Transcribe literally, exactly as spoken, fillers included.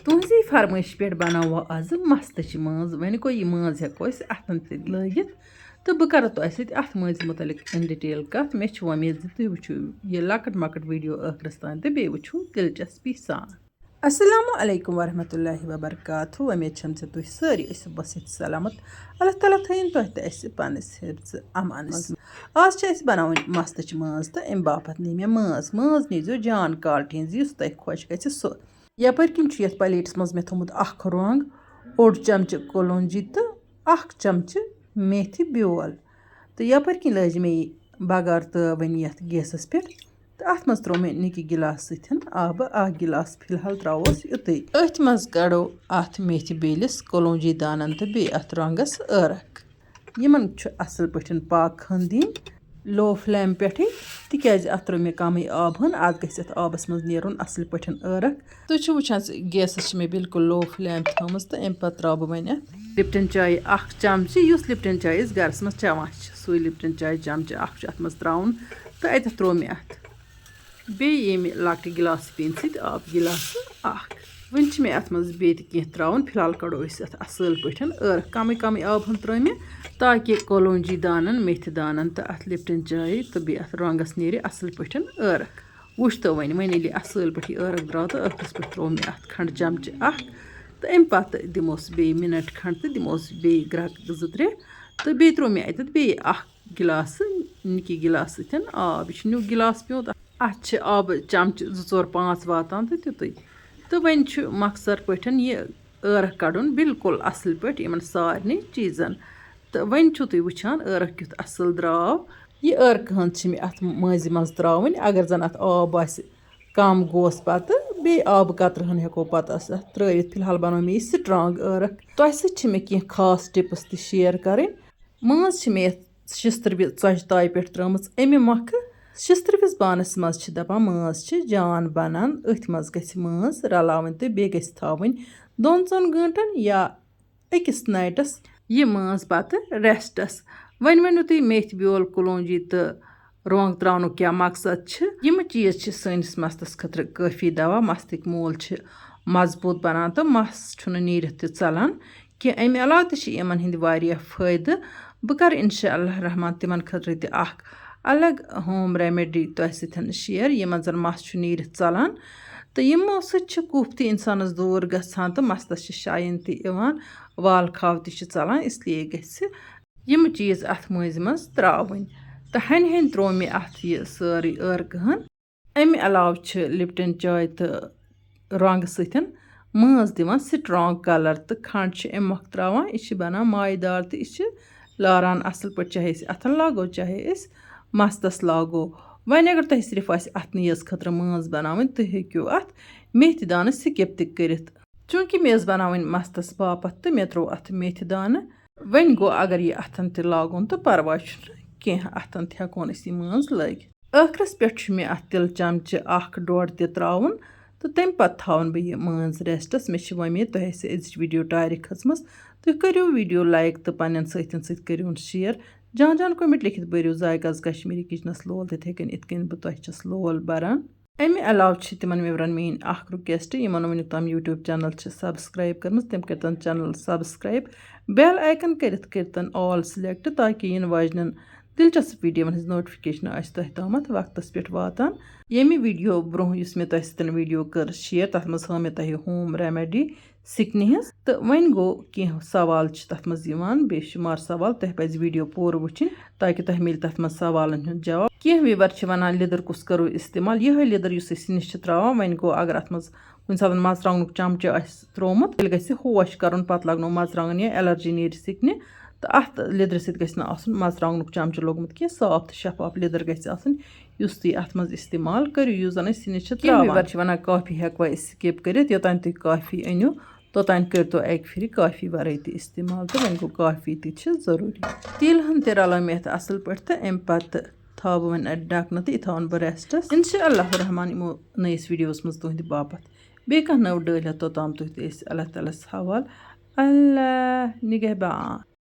تُہنٛزی فرمٲیشہِ پٮ۪ٹھ بناوو آزٕ مستٕچ مٲنٛز۔ وۄنۍ گوٚو، یہِ مٲنٛز ہٮ۪کو أسۍ اَتھن تہِ لٲگِتھ تہٕ بہٕ کرٕ تۄہہِ سۭتۍ اَتھ مٲنٛزِ مُتعلِق in detail کَتھ۔ مےٚ چھِ وۄمید زِ تُہۍ وٕچھِو یہِ لۄکٕٹ مۄکٕٹ video ٲخرس تام تہٕ بیٚیہِ وٕچھِو دلچسپی سان۔ السلام علیکم ورحمۃ اللہ وبرکاتہ۔ وۄمید چھم زِ تُہۍ سٲری ٲسِو بصحت سلامت۔ اللہ تعالیٰ تھٲیِن تۄہہِ تہٕ اَسہِ پننِس حفظ امانس منٛز۔ آز چھِ اَسہِ بناوٕنۍ مستٕچ مٲنٛز تہٕ اَمہِ باپتھ نی مےٚ مٲنٛز۔ مٲنٛز نیٖزیو جان quality ہٕنٛز، یُس تۄہہِ خۄش گژھِ سُہ۔ یپٲرۍ کِنۍ چھُ یتھ plateس منٛز مےٚ تھوٚمُت اکھ رۄنٛگ، اوٚڑ چمچہٕ کولونجی تہٕ اکھ چمچہٕ میتھِ بیول۔ تہٕ یپٲرۍ کِنۍ لٲج مےٚ یہِ بغار تٲو وۄنۍ یتھ gasس پٮ۪ٹھ۔ تہٕ اتھ منٛز ترٛوو مےٚ نِکہِ گِلاس سۭتۍ آبہٕ اکھ گِلاس، فی الحال ترٛاووس یُتُے۔ أتھۍ منٛز کڑو اتھ میتھِ بیلِس، کولونجی دانن تہٕ بیٚیہِ اتھ رۄنٛگس عٲرق۔ یِمن چھُ اصل پٲٹھۍ پاک ہن دِنۍ low flame پٮ۪ٹھٕے، تِکیازِ اتھ ترٲو مےٚ کمٕے آب ہن۔ اتھ گژھِ اتھ آبس منٛز نیرُن اصل پٲٹھۍ عٲرق۔ تُہۍ چھِو وٕچھان زِ gasس چھِ مےٚ بالکل low flame تھٲومٕژ تہٕ امہِ پتہٕ ترٛاوٕ بہٕ وۄنۍ اتھ Lipton چایہِ اکھ چمچہٕ، یُس Lipton چاے أسۍ گرس منٛز چٮ۪وان چھِ، سُے Lipton چایہِ چمچہٕ اکھ چھُ اتھ منٛز ترٛاوُن۔ تہٕ اتٮ۪تھ ترٛوو مےٚ اتھ بیٚیہِ ییٚمہِ لۄکٹہِ گِلاسہٕ پیٖنتہِ سۭتۍ آب گِلاسہٕ اکھ۔ وۄنۍ چھِ مےٚ اتھ منٛز بیٚیہِ تہِ کینٛہہ ترٛاوُن۔ فی الحال کڑو أسۍ اتھ اصل پٲٹھۍ عٲرق۔ کمٕے کمٕے آب ہن ترٛٲے مےٚ، تاکہِ کولونجی دانن، میتھِ دانن تہٕ اتھ Lipton چایہِ تہٕ بیٚیہِ اتھ رۄنٛگس نیرِ اصل پٲٹھۍ عٲرق۔ وٕچھ تو وۄنۍ، وۄنۍ ییٚلہِ یہِ اصل پٲٹھۍ یہِ عٲرق درٛاو تہٕ ٲخرس پٮ۪ٹھ ترٛوو مےٚ اتھ کھنٛڈٕ چمچہٕ اکھ۔ تہٕ امہِ پتہٕ دِموس بیٚیہِ minute کھنٛڈ تہٕ دِموس بیٚیہِ گرٛکہٕ زٕ ترٛےٚ۔ تہٕ بیٚیہِ ترٛوو مےٚ اتٮ۪تھ بیٚیہِ اکھ گِلاسہٕ، نِکی گِلاسہٕ سۭتۍ آب۔ یہِ چھُ نیُک گِلاس پیوٗنت، اتھ چھِ آبہٕ چمچہٕ زٕ ژور پانٛژھ واتان تہٕ تیُتُے۔ تہٕ وۄنۍ چھُ مۄخصر پٲٹھۍ یہِ عٲرق کڑُن بالکل اصل پٲٹھۍ یِمن سارنٕے چیٖزن۔ تہٕ وۄنۍ چھِو تُہۍ وٕچھان عٲرق کیُتھ اصل درٛاو۔ یہِ عٲرقہٕ ہن چھِ مےٚ اتھ مٲنٛزِ منٛز ترٛاوٕنۍ۔ اگر زن اتھ آب آسہِ کم گوس پتہٕ بیٚیہِ آبہٕ قطرٕ ہن ہٮ۪کو پتہٕ اتھ ترٛٲوِتھ۔ فی الحال بنوو مےٚ یہِ strong عٲرق۔ تۄہہِ سۭتۍ چھِ مےٚ کینٛہہ خاص tips تہِ share کرٕنۍ۔ مٲنٛز چھِ مےٚ یتھ شستٕروِ ژۄچہِ تایہِ پٮ۪ٹھ ترٲومٕژ، امہِ مۄکھٕ شستٕروِس بانس منٛز چھِ دپان مٲنٛز چھِ جان بنان۔ أتھۍ منٛز گژھِ مٲنٛز رلاوٕنۍ تہٕ بیٚیہِ گژھِ تھاوٕنۍ دۄن ژۄن گٲنٛٹن یا أکِس نایٹس یہِ مٲنٛز پتہٕ restس۔ وۄنۍ ؤنِو تُہۍ میتھِ بیول، کلونجی تہٕ رۄنٛگ ترٛاونُک کیٛاہ مقصد چھِ؟ یِم چیٖز چھِ سٲنِس مستس خٲطرٕ کٲفی دوا۔ مستٕکۍ موٗل چھِ مضبوٗط بنان تہٕ مس چھُنہٕ نیٖرِتھ تہِ ژلان کینٛہہ۔ امہِ علاوٕ تہِ چھِ یِمن ہٕنٛدۍ واریاہ فٲیدٕ۔ بہٕ کرٕ انشاء اللہ رحمان تِمن خٲطرٕ تہِ اکھ الگ home remedy تۄہہِ سۭتۍ share، یِمن زن مس چھُ نیٖرِتھ ژلان تہٕ یِمو سۭتۍ چھِ کُف تہِ انسانس دوٗر گژھان تہٕ مستس چھِ shine تہِ یِوان، وال کھاو تہِ چھِ ژلان۔ اس لیے گژھِ یِم چیٖز اتھ مٲنٛزِ منٛز ترٛاوٕنۍ۔ تہٕ ہنہِ ہنہِ ترٛوو مےٚ اتھ یہِ سٲرٕے عٲرقہٕ ہن۔ امہِ علاوٕ چھِ Lipton چاے تہٕ رۄنٛگہٕ سۭتۍ مٲنٛز دِوان strong colour، تہٕ کھنٛڈ چھِ امہِ مۄکھٕ ترٛاوان، یہِ چھِ بنان مایہِ دار تہٕ یہِ چھِ لاران اصل پٲٹھۍ، چاہے أسۍ اتھن لاگو چاہے أسۍ مستس لاگو۔ وۄنۍ اگر تۄہہِ صرف آسہِ اتھنٕے یٲژ خٲطرٕ مٲنٛز بناوٕنۍ، تُہۍ ہیٚکِو اتھ میتھِ دانہٕ skip تہِ کٔرِتھ۔ چوٗنٛکہِ مےٚ ٲس بناوٕنۍ مستس باپتھ تہٕ مےٚ ترٛوو اتھ میتھِ دانہٕ۔ وۄنۍ گوٚو، اگر یہِ اتھن تہِ لاگُن تہٕ پرواے چھُنہٕ کینٛہہ، اتھن تہِ ہٮ۪کون أسۍ یہِ مٲنٛز لٲگِتھ۔ ٲخرس پٮ۪ٹھ چھُ مےٚ اتھ تِلہٕ چمچہٕ اکھ ڈۄڈ تہِ ترٛاوُن تہٕ تمہِ پتہٕ تھاوان بہٕ یہِ مٲنٛز restس۔ مےٚ چھِ وۄمید تۄہہِ آسہِ أزِچ video ٹارِ کھٔژمٕژ۔ تُہۍ کٔرِو video like تہٕ پننٮ۪ن سٲتھٮ۪ن سۭتۍ کٔرِوُن share۔ جان جان comment لیکھِتھ بٔرِو ذایقس کشمیٖری kitchenس لول، تِتھے کٔنۍ یِتھ کٔنۍ بہٕ تۄہہِ چھَس لول بران۔ امہِ علاوٕ چھِ تِمن viewers میٲنۍ اکھ request، یِمن نہٕ وُنیُک تام YouTube channel چھِ subscribe کٔرمٕژ، تِم کٔرتن channel subscribe، bell icon کٔرِتھ کٔرتن all select، تاکہِ یِنہٕ واجنٮ۪ن دلچسپ videoن ہٕنٛز notification آسہِ تۄہہِ تامتھ وقتس پٮ۪ٹھ واتان۔ ییٚمہِ video برونٛہہ یُس مےٚ تۄہہِ سۭتۍ video کٔر share، تتھ منٛز ہٲو مےٚ تۄہہِ home remedy سِکنہِ ہٕنٛز۔ تہٕ وۄنۍ گوٚو، کینٛہہ سوال چھِ تتھ منٛز یِوان، بے شُمار سوال۔ تۄہہِ پزِ video پوٗرٕ وٕچھِنۍ، تاکہِ تۄہہِ مِلہِ تتھ منٛز سوالن ہُنٛد جواب۔ کینٛہہ viewers چھِ ونان، لیٚدٕر کُس کرو استعمال؟ یِہوٚے لیٚدٕر، یُس أسۍ سِنِس چھِ تراوان۔ وۄنۍ گوٚو، اگر اتھ منٛز کُنہِ ساتہٕ مرژٕوانٛگنُک چمچہٕ آسہِ ترٛوومُت، تیٚلہِ گژھِ ہوش کرُن، پتہٕ لگنو مرژٕوانٛگن یا allergy نیرِ سِکنہِ، تہٕ اتھ لیٚدرِ سۭتۍ گژھِ نہٕ آسُن مرژٕوانٛگنُک چمچہٕ لوٚگمُت کینٛہہ، صاف تہٕ شفاف لیٚدٕر گژھِ آسٕنۍ، یُس تُہۍ اتھ منٛز استعمال کٔرِو، یُس زن أسۍ سِنِس چھِ کینٛہہ تراوان۔ Viewers چھِ ونان، کافی ہیٚکوا أسۍ skip کٔرِتھ؟ یوٚتام تُہۍ کافی أنِو، توٚتام کٔرۍتو اکہِ پھِرِ کافی ورٲے تہِ استعمال، تہٕ وۄنۍ گوٚو، کافی تہِ چھِ ضروٗری۔ تیٖلہٕ ہن تہِ رلٲو مےٚ اتھ اصل پٲٹھۍ، تہٕ امہِ پتہٕ تھاوٕ بہٕ وۄنۍ اتھ ڈھکنہٕ تہٕ یہِ تھاوَن بہٕ restس۔ انشاء اللہ الرحمن یِمو نٔیِس videoس منٛز تُہنٛدِ باپتھ بیٚیہِ کانٛہہ نٔو ڈٲلۍ ہٮ۪تھ، توٚتام تُہۍ تہٕ أسۍ اللہ تعالیٰ ہس حوالہٕ۔ اللہ نگہبان۔